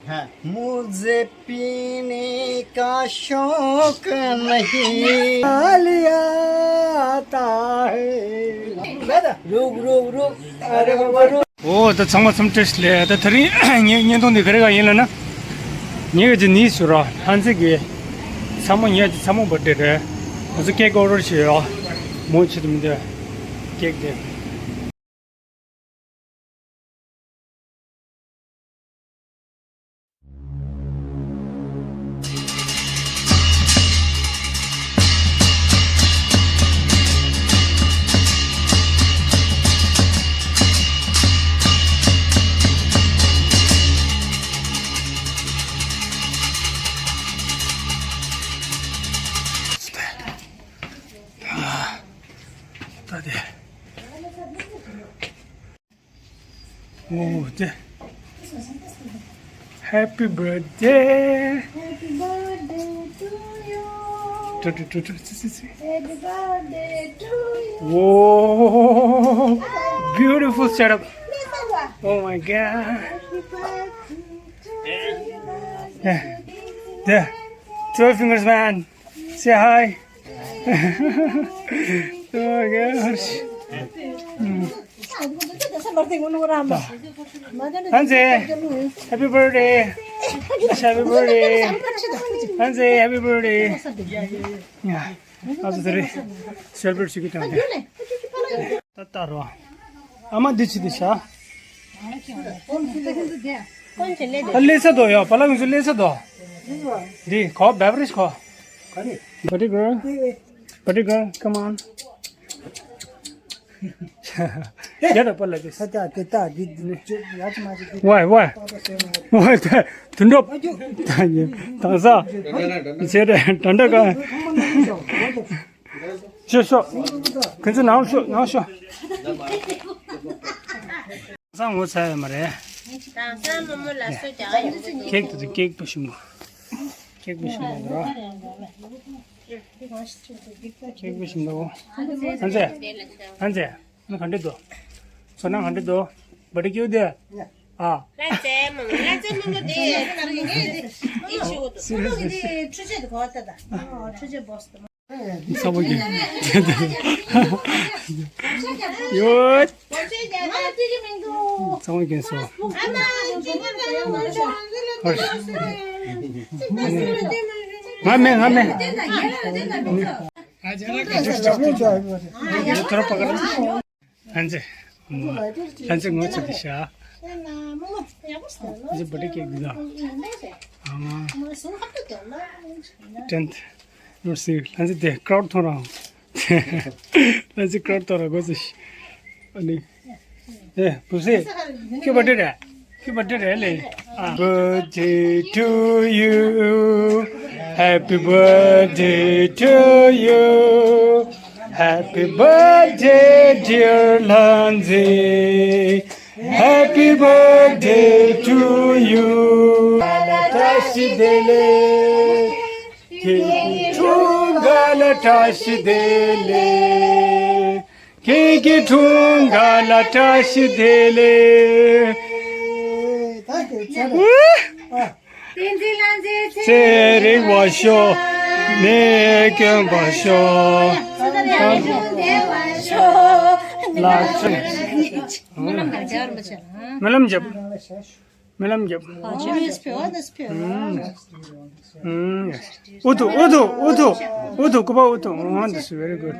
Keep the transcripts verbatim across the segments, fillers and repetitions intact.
मुझे पीने का शौक नहीं। लिया आता है। रुक, रुक, रुक। अरे बाबा, रुक। ཨོ་ད་ཚང་མ་ཚང་མ་བཀྲ་ཤིས་བདེ་ལེགས། ད་དེ་རིང་ངའི་བརྙན་ཐུང་འདི་ག་རེ་ག་ཡིན་ལབ་ན། ངའི་གི་ཅི་ནི་སུ་ར་ལྷ་མཛེས་ཀྱི་ཚ་མོ། ངའི་ཅི་ཚ་མོ་བར་ཌེ་རེད། ང་ཚོ་ཀེག་ཨོ་ཌར་བྱས་ཡོད། མོ་ཆེད་དུ་མི་འདོད་ཀེག་དེ། ད་དེ། ཨོ་དེ། Happy birthday. Happy birthday to you. ཏྲུ་ཏྲུ་ཏྲུ་ཏྲུ། སི་སི་སི། Happy birthday to you. Whoa. Beautiful setup. Oh my God. Happy birthday to you. Yeah. Yeah. Twelve fingers man. Say hi. Oh my gosh. ལྷ་མཛེས། Happy birthday. Happy birthday. ལྷ་མཛེས། Happy birthday. ཡ། ང་ཚོ་དེ་རིང་སེ་ལེ་བྷི་རེཊ་བྱེད་ཀྱི་ཡོད་དེ། ད་ལྟ་རོ། ཨ་མ་འདི་ཆི་འདི་ཤ། ད་ལེ་ས་དོ་ཡ། པ་ལ་ང་ཚོ་ལེ་ས་དོ། འདི་ཁོ་བེ་བ་རེཇ་ཁོ། Buddy girl, buddy girl, come on. རྒྱ་ར་པ་ལ་དེ། ས་ཆ་དེ་ད་འདི་འདི་ཡ་ཅི་མ་ཅི་འདི། ཝའི་ཝའི། ཝའི་ད་དུད་འགྲོ། ད་ཡ་ད་ས། ཆེ་རེ་ད་འདྲ་ག་ཤོ་ཤོ། ཁྱེད་ཚོ་ནང་ཤོ་ནང་ཤོ། ས་ངོ་ཚ་ཡོད་མ་རེད། ཀེག་དེ་ཚོ་ཀེག་པོ་ཞིམ་པོ། ཀེག་པོ་ཞིམ་པོ་འདུག་ར། ཀེག་པོ་ཞིམ་པོ། ཨན་ཙེ། ཨན་ཙེ། ནི་ག་འདྲ་འདུག་ཚོར་སྣང་ག་འདྲ་འདུག་བ་ཏི་ཀྱུ་དེ། ཨ། ལྷ་མཛེས་མོ་ལྷ་མཛེས་མོ་མོ་དེ་ཨི་ཆུ་དུ། ཨོ་དེ་འཕྲུལ་ཆས་དེ་གོ་ད་ད། ཨོ་འཕྲུལ་ཆས་བོས་དུ། ཚ་བོ་གི། ཡོད། ཚ་བོ་གི་སོ། ང་མེད་ང་མེད། ཐོར་པ་ག་རེ། ལྷ་མཛེས། ལྷ་མཛེས་ངོ་ཚ་དེ་ཤ། ལྷ་མཛེས་བ་ཏི་ཀྱུ་འདུག་ཨ་མ། ཏྲེན། ནོར་སི་ལྷ་མཛེས་དེ་ཀྲོར་ཐོང་རང་། ལྷ་མཛེས་ཀྲོར་ཐོང་རང་གོ་ཚ་ཤ། ཨ་ནི། ཨེ་བུ་སི། ཁྱོད་བར་ཌེ་རེད། Happy birthday to you. Happy birthday to you. Happy birthday, dear Lanzi. Happy birthday to you. བཀྲ་ཤིས་བདེ་ལེགས། ཁྱེད་ཀྱི་འཁྲུངས་སྐར་ལ་བཀྲ་ཤིས་བདེ་ལེགས། ཁྱེད་ཀྱི་འཁྲུངས་སྐར་ལ་བཀྲ་ཤིས་བདེ་ལེགས། བསྟན་འཛིན་ལྷ་མཛེས་ཚེ་རིང་བར་ཤོག་ནད་སྐྱོན་བར་ཤོག་ལག་ཆུ། སྨོན་ལམ་རྒྱབ། སྨོན་ལམ་རྒྱབ། སྨོན་ལམ་རྒྱབ། ཨུ་ཐུ། ཨུ་ཐུ། ཨུ་ཐུ། ཨུ་ཐུ། ཨུ་ཐུ། སྐུ་པ་ཨུ་ཐུ། Oh, this is very good.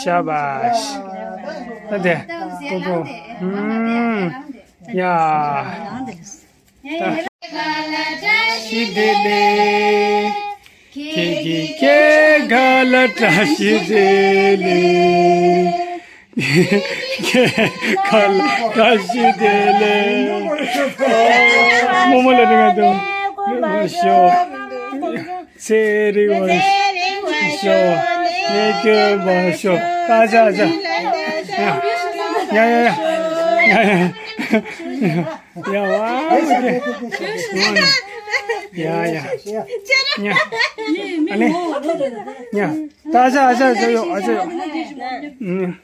ཤ་བཱཤ། ཨ་དེ། སྐུ་པོ། ཡ། བཀྲ་ཤིས་བདེ་ལེགས། ཁྱེད་ཀྱི་སྐྱེས་སྐར་ལ་བཀྲ་ཤིས་བདེ་ལེགས། སྐྱེས་སྐར་ལ་བཀྲ་ཤིས་བདེ་ལེགས། རྨོ་མོ་ལ་རིང་དུ་ཤོག་ཚེ་རིང་བར་ཤོག་ནད་སྐྱོན་མ་ཤོག་ད་ཅག་ཅག་ཡ་ཡ་ཡ། ཡ་ཡ་ཡ། ཡ་ཡ། ཡ་ཡ། ཉ། ཨ་ནི། ཉ། ད་ཨ་ཅག་ཨ་ཅག་ཨ་ཅག་ཡོད། ཨ་ཅག་ཡོད། ཨུམ།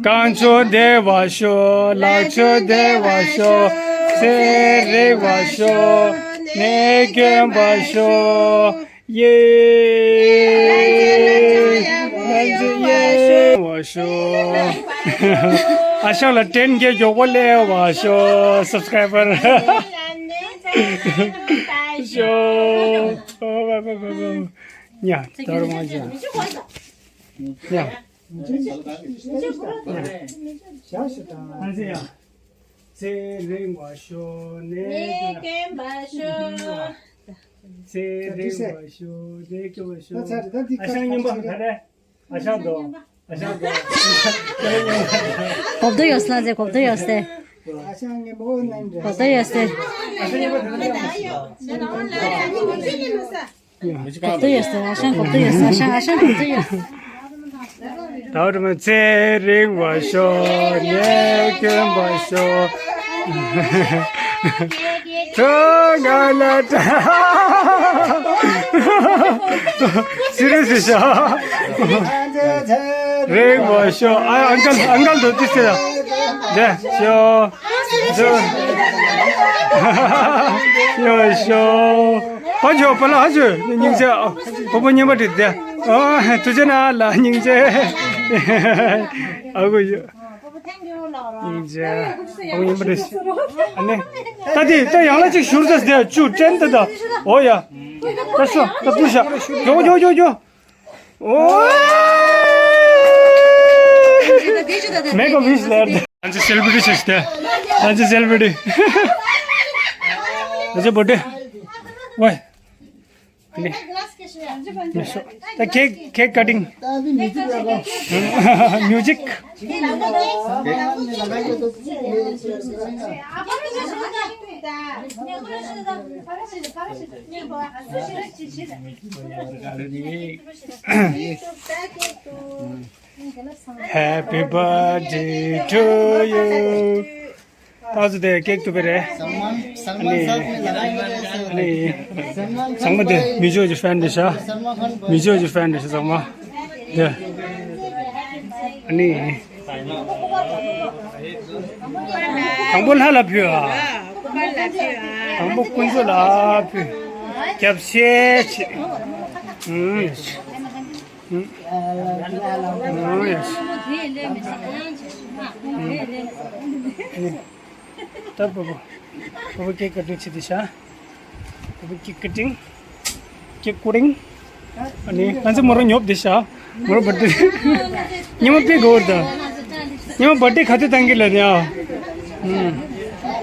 རྐང་མཆོག་བདེ་བར་ཤོག་ལག་མཆོག་བདེ་བར་ཤོག་ཚེ་རིང་བར་ཤོག་ནས་སྐྱོན་པ་ཤོག་ཡེ། ལན་ཅི་ཡེ། བ་ཤོག་ཨ་ཞང་ལ་བྲན་གྱི་མགྱོགས་པོ་སླེབས་བ་ཤོག་སབ་སི་ཀ་རའི་བར་ཤོག་ཉ་ད་རུང་མ་བྱ་ཉ། ཨ་ཙི་ཡ། ཚེ་རིང་བ་ཤོག་ནས་ནས་སྐྱོན་པ་ཤོག་ཚེ་རིང་བ་ཤོག་ནས་སྐྱོན་པ་ཤོག་ཨ་ཞང་སྙན་པ་ག་རེ། ཨ་ཞང་དོ། ཨ་ཞང་དོ། གོབ་ཏོ་ཡོད་ས་ལ་ཟེ་གོབ་ཏོ་ཡོད་ས་ལ། གོབ་ཏོ་ཡོད་ས་ལ། གོབ་ཏོ་ཡོད་ས་ལ། ཨ་ཞང་གོབ་ཏོ་ཡོད་ས་ལ། ཨ་ཞང་ཨ་ཞང་གོབ་ཏོ་ཡོད་ས་ལ། ད་རུང་ཚེ་རིང་བ་ཤོག་ནས་སྐྱོན་པ་ཤོག་ཁྲོ་ང་ལ་ཏྲ། སི་རི་ཡ་སི་ཤོག་རིང་བ་ཤོག་ཨ་ཨང་ཀལ་ཨང་ཀལ་དོ་ཏི་སི་ར། ཇ་ཤོག་ཇ་ཡོ་ཤོག་པ་ཇོ་པ་ལ་ཧ་ཇོ་སྙིང་རྗེ། པོ་པོ་ཉན་པ་དྲི་དེ། ཨོ་ཐུགས་རྗེ་ན་ལ་སྙིང་རྗེ། ཨ་གོ་ཡོ། སྙིང་རྗེ། ཨ་གོ་ཉན་པ་དྲི། ཨ་ནི། ད་དེ་ད་ཡང་ལ་ཅིག་ཞུར་ཟ་དེ་ཅུ་དྲན་ད་ད། ཨོ་ཡ། ད་ཤོ་ད་པུ་ཤ། ཡོ་ཡོ་ཡོ་ཡོ། ཨོ། མེག་ཨ་ཝིཤ་ལེར། ཨ་ཅེ་སེ་ལི་བྲི་ཊི་ཆེ་སྟེ། ཨ་ཅེ་སེ་ལི་བྲི་ཊི། ཨ་ཅེ་བར་ཌེ། ཝེ། ད་ཁེག་ཁེག་ཀ་ཊིང་། མིའུ་ཇིག། Happy birthday to you. ད་ཚོ་དེ་ཀེག་ཐུབ་པ་རེད། ཨ་ནི། ཨ་ནི། ཚང་མ་དེ་མི་ཇོ་ཇི་ཧྥན་རེད་ཤག་མི་ཇོ་ཇི་ཧྥན་རེད་ཤག་ཚང་མ། དེ། ཨ་ནི། དང་པོ་ལྷ་ལ་ཕུལ་ཨ། དང་པོ་ཀུན་སྤྱོད་ལ་ཕུལ། རྒྱབ་བཤད་བྱེད། ཨུམ། ཨུམ། ཨུམ། ཨུམ། ད་པོ་པོ། པོ་པོ་ཀེག་ཀ་ཊིང་བྱེད་དེ་ཤག་པོ་པོ་ཀེག་ཀ་ཊིང་། ཀེག་ཀུ་ཊིང་། ཨ་ནི་ང་ཚོ་མོ་རང་ཉོབ་དེ་ཤག་མོ་རང་བར་ཌེ། ཉི་མ་པི་གོར་ད། ཉི་མ་བར་ཌེ་ག་དུས་བཏང་གི་ལ་ནི་ཨ། ཨུམ།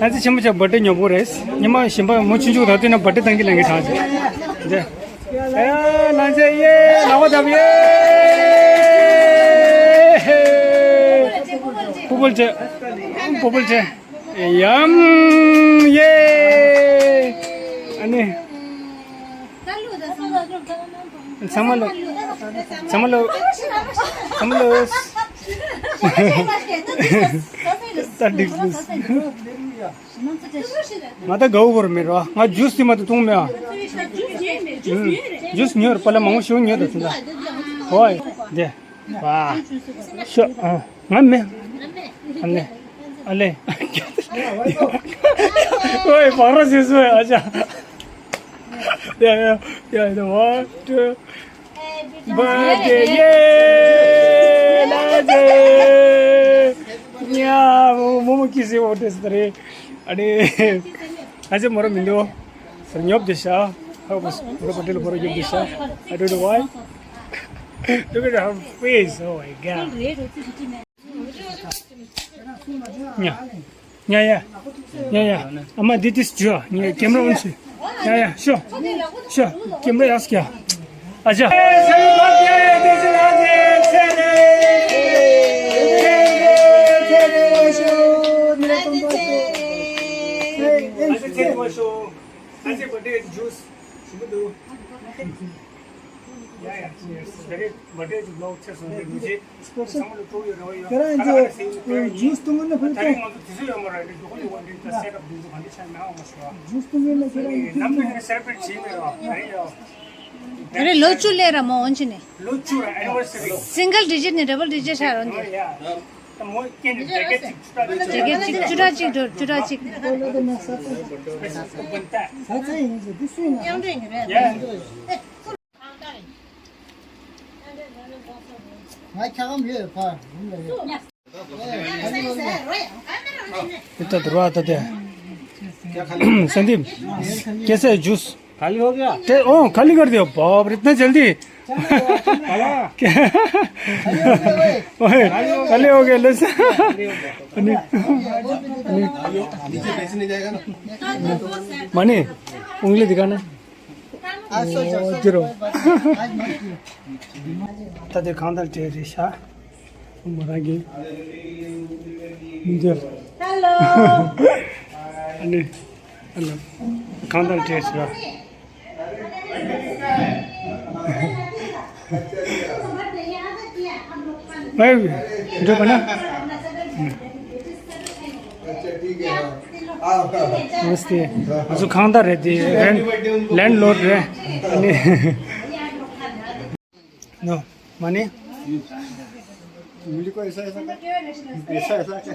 ང་ཚོ་ཆེན་པོ་ཆག་བར་ཌེ་ཉོབ་པོ་རེད། ཉི་མ་གཞན་པ་མོ་ཆུང་ཆུང་ད་དུས་ན་བར་ཌེ་བཏང་གི་ལ་ངའི་གྲངས་ཅན། ཨ་ལ་ཚེ་ཡེ་ལ་བ་དབ་ཡེ། ཕུ་བོལ་ཆེ། ཕུ་བོལ་ཆེ། ཡམ་ཡེ། ཨ་ནི། ཚང་མ་ལོ། ཚང་མ་ལོ། ཚང་མ་ལོ། ད་འགྲིག་སོང་། ང་ད་དགའ་བོ་གོ་ར་མེད་ར། ང་ཇུས་དེ་མ་གཏོགས་བཏུང་མེད་ཨ། ཇུས་ཉོས་ར་པ་ལ་མང་པོ་ཞིག་ཉོས་ད་ཚུན་ད། ཧོའི། དེ། ཝ། ཤོ། ཨ། ང་མེད། ཨ་ནི། ཨ་ལེ། ཝའི་བང་ར་ཟེར་སོ་ཨ་ཅག་ཡ་ཡ་ཡ་ཡ། One, two. བར་ཌེ་ཡེ་ལ་ཛེ། ཉ་མོ་མོ་མོ་ཀི་སི་འོ་ཏེ་སི་ཏ་རེ། ཨ་ནི། ཨ་ཅེ་མོ་ར་མི་འདུག་སར་ཉོབ་དེ་ཤ། ཧ་བོ་སི་རོ་པ་ཏེ་ལ་བོ་ར་ཉོབ་དེ་ཤ། I don't know why. Look at her face. Oh my god. ཉ། ཉ་ཡ། ཉ་ཡ། ཨ་མ་འདི་ཏིས་ཇོ། ཉ་ཀེམ་ར་ཨོན་སི། ཉ་ཡ། ཤོ། ཤོ། ཀེམ་ར་ཡ་སི་ཀྱ། ཨ་ཅག་ཡ་ཡ། ཡ་ཡ། ཡ་ཡ། ཡ་ཡ། ཇུས་བཏུང་གི་ན་ཕུལ་ཏེ། ཇུས་བཏུང་གི་ན་ཁྱེད་རང་ཡིན་ཏེ། ད་རེས་ལོ་བཅུ་ལས་ར་མོ་འོན་ཆེ་ནས། ལོ་བཅུ་ར་ཨེ་ནི་ཝར་སི་རི། སིང་གལ་ཌི་ཇིཊ་ནས་ཌབ་བལ་ཌི་ཇིཊ་ཧ་རོ་འདི། བརྒྱ་བརྒྱད་ཅིག་བཅུ་ཕྲག་གཅིག་འགྲོ། བཅུ་ཕྲག་གཅིག་འགྲོ། བཅུ་ཕྲག་གཅིག་ང་ཁྱ་གམ་ཡོད་ཕར་རུམ་ལ་ཡོད། ད་དུར་བ་ད་དེ། संदीप, कैसे है जूस? खाली हो गया? ते, ओ, खाली कर दिया। बाप रे, इतना जल्दी। चलो, चलो। क्या? खाली हो गया भाई। ओए, खाली हो गया, ले। अनि, अनि। नीचे पैसे नहीं जाएगा ना? माने, उंगली दिखाना। आज सोचो, ओ, सोचो, गिरो। कोई बात नहीं, आज मत पियो। ད་དེ་གང་ལྟར་བྲེལ་རེད་ཤག་མོ་རང་གི་མི་འདིར། Hello. ཨ་ནི། ཨ་ལ། གང་ལྟར་བྲེལ་ཤག་ཨེ། འགྲོ་པ་ན། नमस्ते। ང་ཚོ་གང་ལྟར་རེད་དེ། ལེན་ལེན་ལོར་རེད། ཨ་ནི། ནོ། माने? उंगली को ऐसा ऐसा कर। ऐसा ऐसा कर।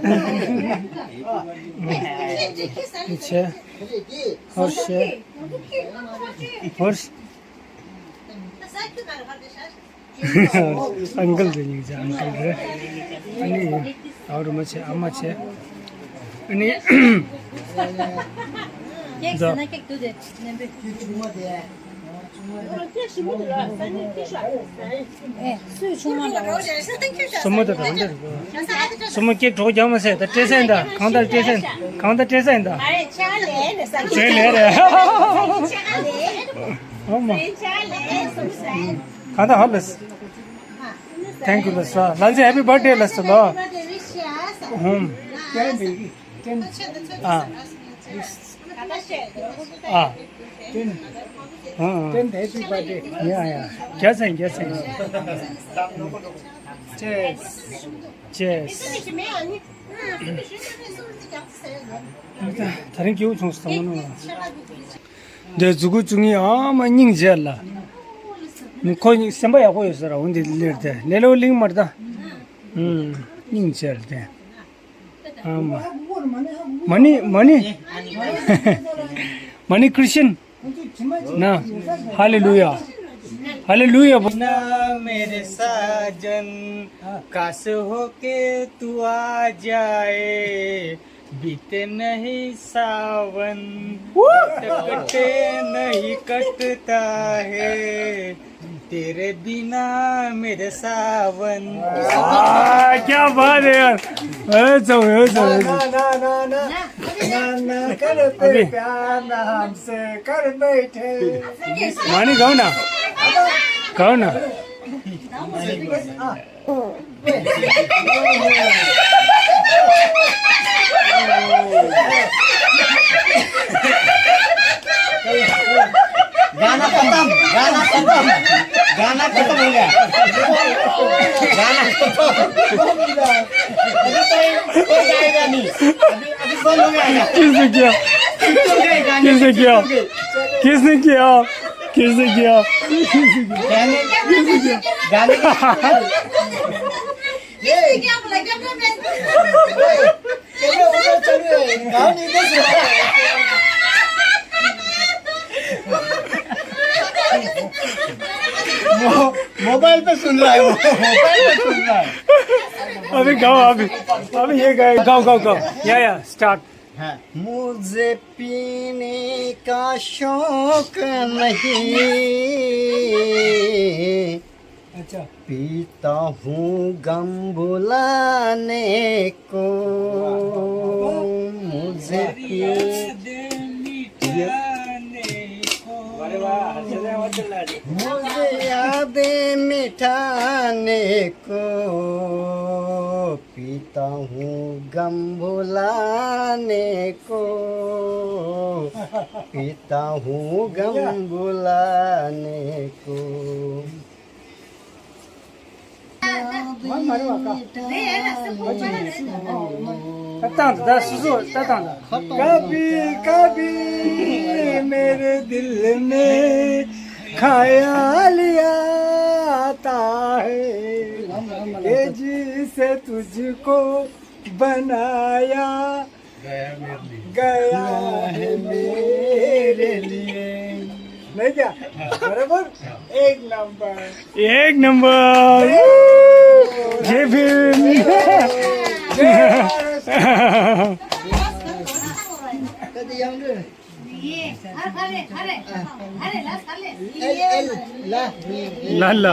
पीछे। और से। और से। अंकल रे, ये अंकल रे। अनि और म छे, अम्मा छे। अनि केक जा। सना केक दो दे। སོ་མོ་དང་གང་འདྲ་རེད། སོ་མོ་སྐད་གྲོགས་རྒྱག་མ་ཟེར། ད་སྤྲད་ས་ཡིན་ད། གང་ལྟར་སྤྲད་ས་ཡིན། གང་ལྟར་སྤྲད་ས་ཡིན་ད། བྱས་ལས་རེད། ཨོ་མ། གང་ལྟར་ཧ་ལས། Thank you ལ་སོ། ལ་ཛི་happy birthday ལ་སོ་ལོ། ཧུམ། ཨ། ཨ། ཨ། ཨ། ཡ་ཡ། རྒྱལ་མཚན་རྒྱལ་མཚན། ཅེས། ཅེས། ད་རིང་སྐྱིད་པོ་བྱུང་སོང་ནོ། འདི་གཟུགས་པོ་བཅུ་གཉིས་ཨ་མ་སྙིང་རྗེ་ལ། ཁོ་སེམས་པ་ཡག་པོ་ཡོད་ས་ར། འོན་ཏེ་ལེར་དེ་ལེ་ལོ་གླིང་མར་ད། ཨུམ། སྙིང་རྗེ་ལ་དེ། ཨ་མ། མ་ནི་མ་ནི། མ་ནི་ཁྲི་སྟན། ན། hallelujah. Hallelujah. ना मेरे साजन, काश हो के तू आ जाए, बीते नहीं सावन, कटते नहीं कटता है, तेरे बिना मेरे सावन। वाह, क्या बात है यार। ए, जाओ, ए, जाओ, ए, जाओ। ना, ना, ना, ना, ना, ना, ना, कर बे अभी। प्यार ना हमसे कर बैठे। मानी गाओ ना। गाओ ना। गाना खत्म, गाना खत्म, गाना खत्म हो गया, गाना खत्म। अभी कोई, कोई गाएगा नहीं, अभी, अभी बंद हो गया। किसने किया? किसने किया? किसने किया? किसने किया? गाने, गाने का। ये क्या बोला? क्या बोला? ये उधर चल रहे हैं, गाँव नहीं देख रहे हैं। मो-, मोबाइल पे सुन रहा है वो, मोबाइल पे सुन रहा है। अभी गाओ, अभी, अभी ये गाए, गाओ, गाओ, गाओ। या, या, स्टार्ट। हाँ। मुझे पीने का शौक नहीं, अच्छा। पीता हूँ गम भुलाने को, मुझे पी-, मुझे यादें मिटाने को, पीता हूँ गम भुलाने को, पीता हूँ गम भुलाने को। कभी कभी मेरे दिल में ख्याल आता है कि जिस से तुझको बनाया गया है मेरे लिए। नहीं क्या? बराबर। एक नंबर। एक नंबर। जय भीम। जय भारत। ल ल।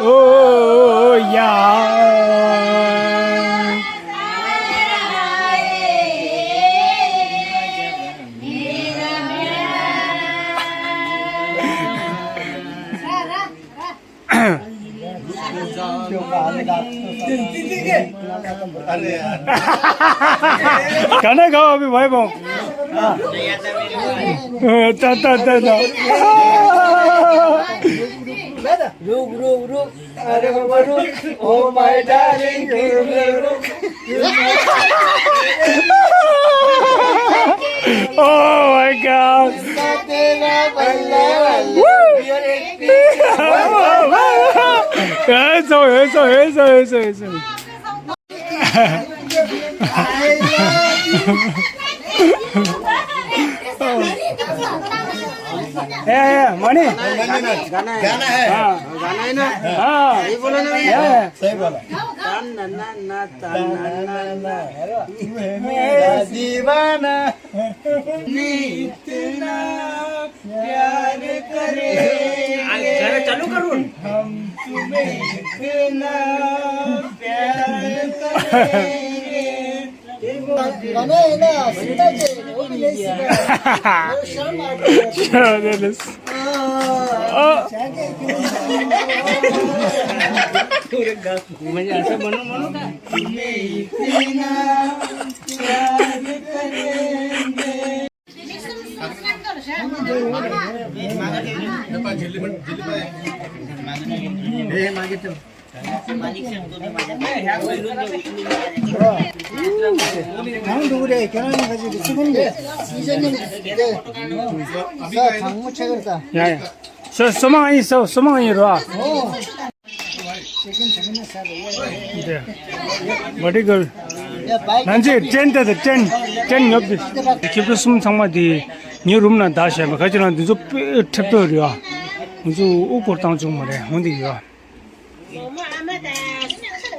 ཨོ་ཡ། ག་ན་ག་བ་བི་བའི་བོང་། ཏ་ཏ་ཏ་ཏ། रुक रुक रुक। अरे बाबा रुक। Oh my darling. Oh my God. तेरा बल्ला बल्ला। Woo. Hands up, hands up, hands up, hands up, hands up. ए, ए, मणि। गाना है। हाँ। गाना है ना? हाँ। सही बोलो ना भैया। सही बोला। ना, ना, ना, ना, ना, ना। मैं दीवाना। नहीं इतना प्यार करेंगे। गाना चालू करो। हम तुम्हें इतना प्यार करेंगे। गाना है ना, सीधा चाहिए, वो भी नहीं सीधा। वो शर्म आ रही है। तुम्हें ऐसा बनो, बनो का? तुम्हें इतना प्यार करेंगे। ཡ་ཡ། སོ་སོ་མང་ཡིན། སོ་སོ་མང་ཡིན་རོ། འདི་མ་འགྲིག་གི། ང་ཚོས་ཏྲེན་ཏེ་ཏྲེན་ཏྲེན་ཉོབ་དེ། ཁྱེད་ཚོ་གསུམ་ཚང་མ་དེ་ངའི་རུམ་ནང་བདག་བྱས་པ་ཁ་ཅིག་ལ་འདི་ཚོ་དཔེ་ཁྲེབ་ཏོ་རེད་ཨ། ང་ཚོ་དབུ་སྐོར་བཏང་བྱུང་མ་རེད་འོང་དེ་ཡོད།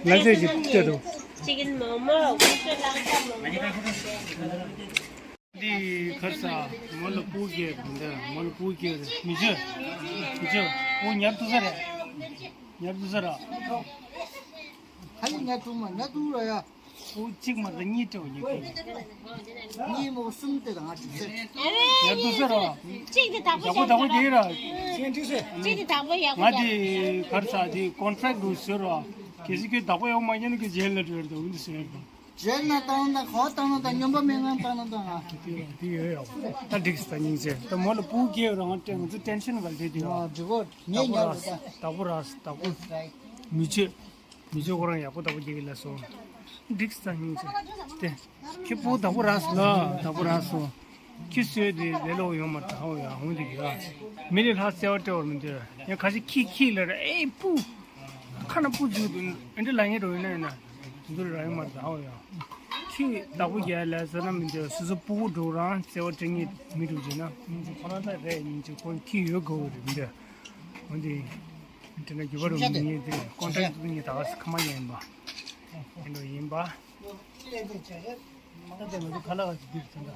ང་ཚོས་ཀྱི་ལྟོས་དང་། ཅིག་ཡིན་མོག་མོག་ཁོང་ཚོ་ལག་ཆ་མོག་མོག་འདི་གར་ས་མོ་ལ་སྤུ་གེ་འདི་མོ་ལ་སྤུ་གེ་མི་ཆོས་མི་ཆོས་སྤུ་ཉར་ཐུབ་ས་རེད། ཉར་ཐུབ་ས་ར། ཧ་ལི་ཉར་ཐུབ་མ་ཉར་ཐུབ་ར་ཡ། སྤུ་གཅིག་མ་ད་གཉིས་སྤྲད་ཉེ་གི། གཉིས་མོ་གསུམ་དེ་དང་ང་གཅིག་ཟེར། ཉར་ཐུབ་ས་ར། གཅིག་དེ་དག་པོ་ཡག་པོ་དག་པོ་རྒྱག་ར། གཅིག་དེ་དག་པོ་ཡག་པོ་ང་རྒྱག་དེ་གར་ས་དེ་ཀོན་ཊེག་རུ་ཟེར་ར། གལ་སྲིད་ཁྱོད་བདག་པོ་ཡག་མ་ཉར་ན་གི་ཇེལ་ལ་འགྲོ་ར་འདུག་འདི་ཟེར་ར། རྗེས་ན་བཏང་ན་གོ་བཏང་ན་དང་སྨྱོན་པ་མེད་ངང་བཏང་ན་དང་ང་། དེ་དེ་ཡོད་ཡོད། ད་འགྲིག་སྟ་སྙིང་རྗེ། ད་མོ་ལ་སྤུ་སྐྱེས་རང་ཏྲེ་ང་ཚོ་ཏེན་ཤན་ག་ལ་དེ་དེ་ཡོད། འགྲིག་གོ་ངས་ཉར་བ་ད། བདག་པོ་རག་བདག་པོ། མི་ཆོས་མི་ཆོས་ཁོ་རང་ཡག་པོ་བདག་པོ་སྐྱེ་གི་ལ་སོང་། འགྲིག་སྟ་སྙིང་རྗེ། དེ་ཁྱི་སྤུ་བདག་པོ་རག་སོང་ལ་བདག་པོ་རག་སོང་། ཁྱི་སོས་དེ་ལས་ལོག་ཡོང་མ་ད་ཧོ་ཡ་ཧོང་དེ་ཡོད། མི་ལས་ལྷག་བརྩེ་བ་སྤྲད་བར་མི་འདོད་ཡང་ཁ་ཤས་ཁྱི་ཁྱི་ལ་ར་ཨེ་སྤུ། ཁ་ན་སྤུ་འཛུགས་འདུག་ཨེ་འདྲ་ལ་ངེས་འགྲོ་ཡིན་ན་ཡིན་ན། འདུར་ར་ཡོང་མ་རེད་ཨོ་ཡ། ཁྱི་བདག་པོ་རྒྱག་ལ་ཟེར་ན་མི་འདོད་སོ་སོ་སྤུ་གུ་འགྲོ་རང་བརྩེ་བ་སྤྲད་ངེས་མི་འགྲོ་བྱས་ན་སྙིང་རྗེ་ཁོ་རང་ད་རེད་སྙིང་རྗེ་ཁོ་ཁྱི་ཡོད་དགོས་རེད་མི་འདོད། འོན་ཏེ། དེ་ན་རྒྱུ་བ་རུ་མི་ངེས་དེ་ཀོན་ཊེག་ཏུ་ངེས་ད་ག་སི་ཁ་མ་ཉན་པ། ཨེ་འགྲོ་ཡིན་པ། ད་དེ་ང་ཚོ་ཁ་ལག་ག་ཅིག་འདིར་ཚོན་ད།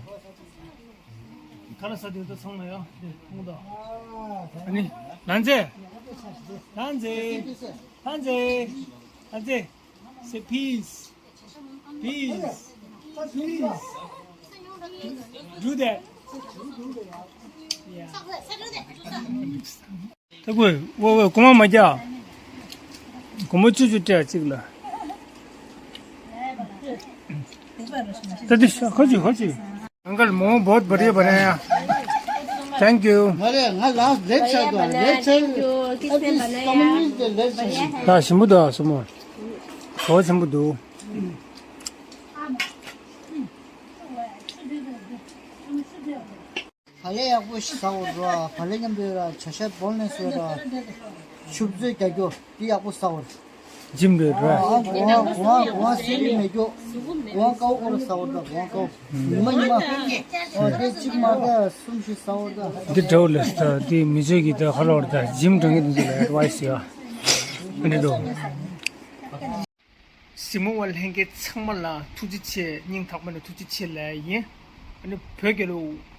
ཁ་ལག་ཟ་དུས་ད་ཚང་མ་ཡང་འདིར་ཐུང་ད། ཨ་ནི། ལན་ཙེ། ལན་ཙེ། ལན་ཙེ། ལན་ཙེ། Say peace. Peace. Peace. Do that. Yeah. ད་ཁོས་ཝེ་ཝེ་གོ་མ་མ་རྒྱག་གོ་མ་ཅུ་ཅུ་སྤྲད་གཅིག་ལ། ད་དེ་ཤ་ཁ་ཅིག་ཁ་ཅིག Uncle, मोमो बहुत बढ़िया बनाया। Thank you. ང་ལས་ང་ལ་ལེགས་ཆགས་འདུག་ལེགས་ཆགས། ཨ་ཙི་སམ་ནི་དེ་ལེགས་ཆགས། ད་ཞིམ་པོ་འདུག་སོ་མོ། གྲོ་ཞིམ་པོ་འདུག་བག་ལེབ་ཡག་པོ་ཞིག་ཟ་འོ་ར། བག་ལེབ་མཉམ་དུ་ཡོད་ར། བྱ་ཤ་བོལ་ནས་སོས་ར། ཆུ་བཟོས་རྒྱག་རྒྱུ་དེ་ཡག་པོ་ཟ་འོ། འཇིམ་རེད་ར། ཨ་གོང་གོང་གོང་སེ་རི་མེད་རྒྱུ། གོང་ཀའོ་ཀོ་ར་ཟ་འོ་ར། གོང་ཀའོ་ཉི་མ་ཉི་མ། ཨོ་དེ་གཅིག་མ་ར་གསུམ་ཞིག་ཟ་འོ་ར། འདི་འདྲ་བོ་ལས་ད་འདི་མི་ཚོས་ཀྱི་ད་ཧ་ལོ་ར། ད་འཇིམ་འགྲོ་མཁན་འདི་ཚོ་ལ་ཨེ་ཌི་ཝའི་སི་ཡ། ཨ་འདྲ་འགྲོ། གཟིགས་མོ་བ་ལྷན་རྒྱས་ཚང་མ་ལ་ཐུགས་རྗེ་ཆེ། སྙིང་ཐག་པ་ནས་ཐུགས་རྗེ་ཆེ་ལབ་ཡིན། ཨ་ནི་བོད་རྒྱལ་ལོ་